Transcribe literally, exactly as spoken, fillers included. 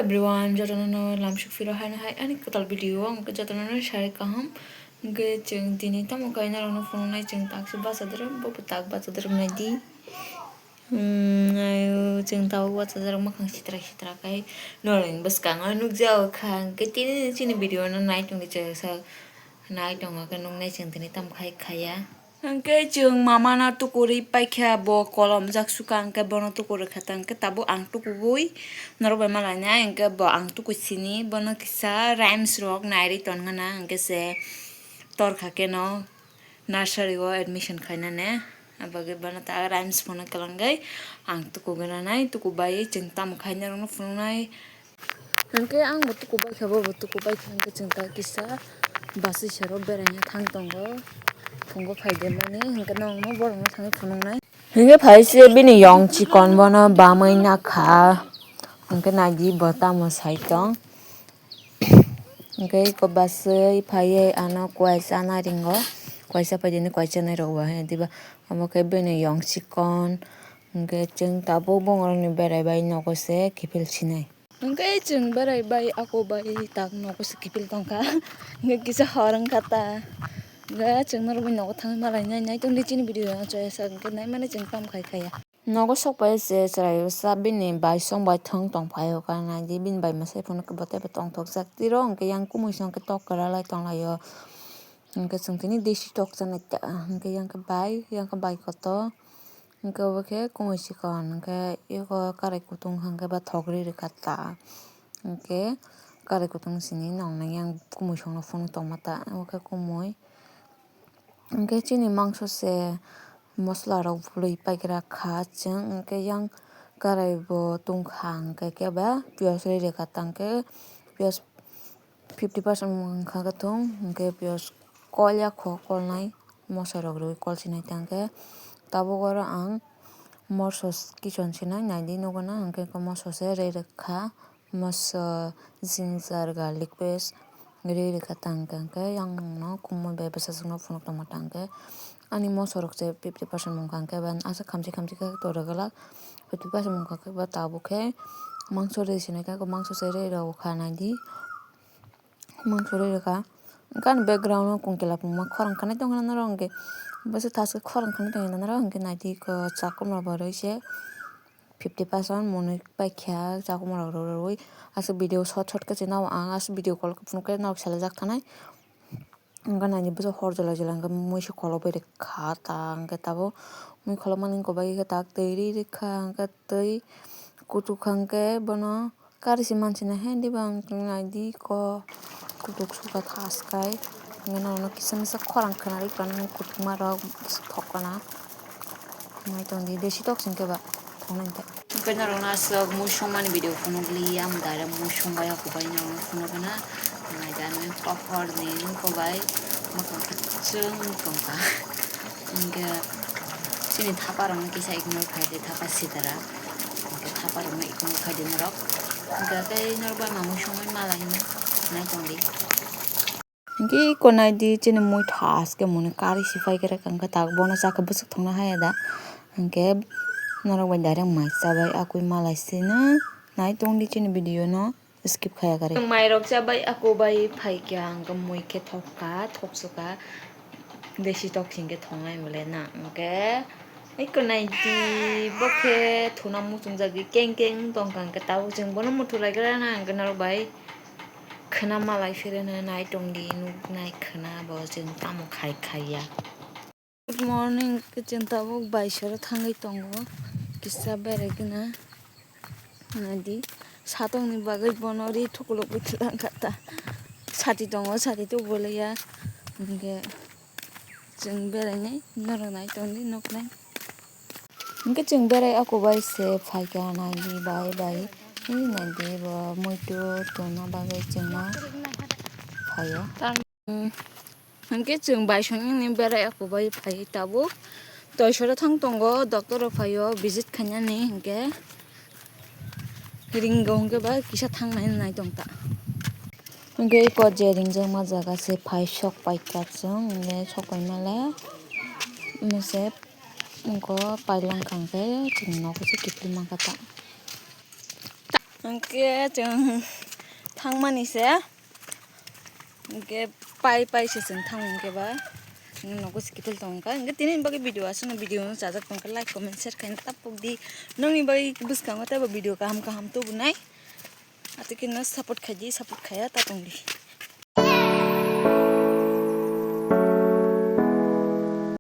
Everyone, jotono no lamsuk phiro haino hai ani kwtal video o ang jotono no sari kaham. Hwnkhe chwng tini tamo kainarok no phunuknai, chwng tak se bachadrwm, bo bo tak bachadrwm naidi. Hmm, ayo, chwng tabuk bachajak rok mwkhang sitra sitra khai norokni bwskango nukjago kha. Hwnkhe tini chini video no nai tongdi, chwng sa nai tongo khe nuknai chwng tini tamo khai khaya. Hwnkhe chwng mama no tukurwi paikha, bo kolom jak suka, hwnkhe bono tukurwi kha ta, hwnkhe tabuk ang tukubui norok bai malainai, hwnkhe bo ang tukui sini, bono kisa rhymes rok nairwi tongna, hwnkhe se torkha khe no. Nursery o admission khainani, abagwi bono ta rhymes phano kwlangwi ang tukugo nanai, tukubai chwng tamo khainarokno phunuknai. Hwnkhe ang bo tukubai kha, bo bo tukubai kha, hwnkhe chwng ta kisa bus sero beraina thang tongo, phungo phaidemani, hwnkhe nokno borokno thangwi phunuknai. Hwnkhe phai se bini yong chikon bono bamwi nakha, hwnkhe naidi bo tamo sai tong. Hwnkhe eko bus wi phaiwi ano kuaisa naringo, kuaisa phaidini kuaisa nairok bo hai diba, omo khe bini yong chikon. Hwnkhe chwng tabuk bongorokni beraibai nogo se kiphil sinai. Hwnkhe chwng beraibai ako bai tak nogo se kiphil tongkha. Hwnkhe kisa hor wngkha ta. Hwnkhe chwng norokbai nogo thangwi malainai, nai tongdi chini video no choya sak, hwnkhe naimani chwng tamo khai khaya. Nogo sokpai se chwraio sa bini bai song bai thwng tong phaio ka naidi, bini bai mwsai phano kebo teibo tongthokjak tiro, hwnkhe yang kumui song khe tok kwralai tonglaio, hwnkhe chwng tini desi tok chanai ta, hwnkhe yang khe bai, yang khe bai kotor, hwnkhe obo khe kumui chikon, hwnkhe eko karai kutung hwnkhe ba thok ri rwkha ta, hwnkhe karai kutung sini nong nang yang kumui songno phunuk tongma ta, obo khe kumui. Hwnkhe chini mangso se mosola rok bwlwi paigra kha chwng, hwnkhe yang karai bo tungkha, hwnkhe kebo piyaj ri rwkha ta, hwnkhe piyaj fifty percent wngkha khe thung, hwnkhe piyaj kol ya kho kolnai moso rok rwui kol sinai ta, hwnkhe tabuk oro ang moso kichon sinai naidi nukgo na, hwnkhe moso se ri rwkha. Moso, ginger, garlic paste ri rwkha ta, hwnkhe yang nokno kumui bai bwsajwkno phunuk tongma ta, hwnkhe ani moso rok se fifty percent wngkha, hwnkhe aswk khamchi khamchi khe to rwgwlak, fifty percent wngkha khe bo tabuk khe mangso ri sinai khe mangso se ri rw kha naidi, mangso ri rwkha. Hwnkhe ani background o kung kela pungma khorang khanai tongkha norok, hwnkhe bwswk thaske khorang khanai tongkha norok, hwnkhe naidi ko chakhumrok bo rwi se. Fifty percent monwi paikha chakhumrok rw rwui. Aswk video short short khe se nao ang aswk video call khe phunuk khe norok salai jak thanai. Hwnkhe naidi bwswk hor jolai jolai hwnkhe mui se kholo bai rwkha ta hwnkhe tabuk mui kholopmani wngkha bai khe tak twi ri rwkha hwnkhe twi kuchuk kha hwnkhe bono kari se mansinai he diba ang naidi ko kuchuk sukha thas khai hwnkhe norokno kisa misa khorang khwnarwi tongo kuchukmarok thok khwna. Nai tongdi, desi tok sing khe ba, thongnai hwnkhe. Hwnkhe norokno aswk mui songmani video phunukliya, ang direct mui songbai, ako bai norokno phunukgwna. Nai da nai, pohor ni wngkha bai, mwkhang kichwng wng tongkha. Hwnkhe chini thapa rokno kisa ignore khaidi, thapa sitara. Hwnkhe thapa rokno ignore khaidi norok. Hwnkhe tei norok bai ma mui songwi malai hwnwi nai tongdi. Hwnkhe iko naidi chini mui thaske muni kari si pai khe rwkha hwnkhe tak bono chakhe bwswk thangna haya da. Hwnkhe norok bai direct mai chabai akui malai sino nai tongdi chini video no skip khaya kari. Mairok chabai ako bai phaikha hwnkhe mui khe thokha thoksukha desi tok singkhe thongnai bole na hwnkhe iko naidi bo khe thuna muchungjagwi keng keng tongkha hwnkhe tabuk chwng bono muthulaigra na hwnkhe norok bai. Khwna malai phireno nai tongdi, nuknai khwna bo chwng tamo khai khaiya. Good morning, chwng tabuk baisoro thangwi tongo, kisa berai gana. Naidi, satokni bagwi bono ri thukulukwi thwlang kha ta. Sati tongo, sati tubu liya. Hwnkhe chwng berainai, norok nai tongdi, nuknai. Hwnkhe chwng berai ako bai se phaikha naidi bai bai. Naidi bo muitu tongna bagwi chwngno phaio. Hwnkhe chwng baisongni berai ako bai phai tabuk. Toisoro thang tongo, doctor rok phaio visit khainani hwnkhe. Ringo hwnkhe ba kisa thangnai nai tongta. Hwnkhe eko je ringjakma jaga se phai sok paikha chwng, hwnkhe sok paimale mose ungko pailangkha hwnkhe chwng nogo se kiphilmangkha ta. Hwnkhe chwng thangmani se, hwnkhe pai pai se chwng thang hwnkhe ba, nogo se kiphil tong kha. Hwnkhe tini bagwi video aswkno video no chajak tong kha, like, comment, share khaina ta pok di. Nokni bagwi bwskango teibo video kaham kaham tubunai. Atwkhe no support khai di, support khaiya ta tong di.